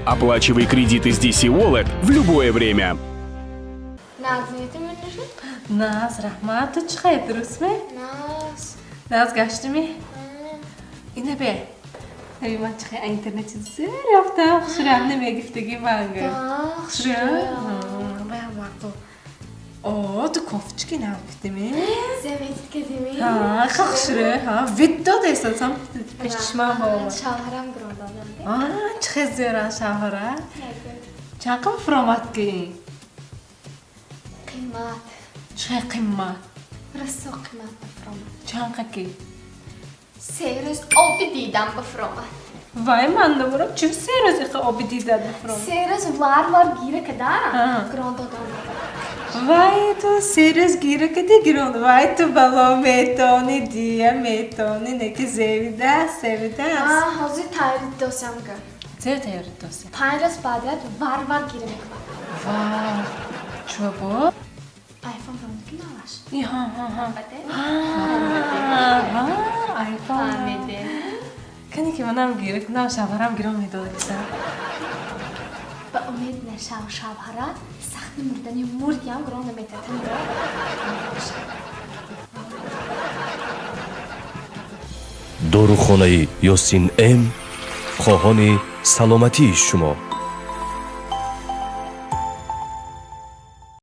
Оплачивай кредиты с DC Wallet в любое время. Нағз метимониши? Нағз, раҳмат. Ту чӣ хел, дурустме? Нағз. Нағз гаштими? Ина бе. Наби ман чӣ хел интернети зер ёфтам, хушрӯям намегифтагӣ манга. Хушрӯям? Баям мақбул. О, ту кофточки нав гифтими? Заметить кардими? Ҳа, ха хушрӯ, ҳа, вид додесасам пеш чишмам баомад. Шавҳарам гирон додам. А, чӣ хел зера шавҳара? Чанд қим фуромад ки ин? Қимат. Чӣ хел қимат? Расо қимат бафуромад. Чанд қа ки? 3 рӯз оби дидам бафуромад. Вай, ман намурам, чӣ 3 рӯз иқа оби дидат бафуромад? 3 рӯз вар вар гира када гирон додам. Вай, ту 3 рӯз гира кади, гирон. Вай, ту бало метони, дия метони, неки зевидаст, зевидаст. Ҳозир тайёрӣ досам га. Зев тайёрӣ доси? 5 рӯз баъдият вар вар гира мекунам. Вау, чӯ бо? Айфон фаҳмидки наваш? И ҳа ҳа ҳа. Айфон. Фаҳмиде. Кане ки манам гира кунам, шавҳарам гирон медодиса. Ба умед нашав, шавҳарат сахти мурдани мургиам гирон наметиҳад. Дорухонаи Ёсин М хоҳони саломатии шумо.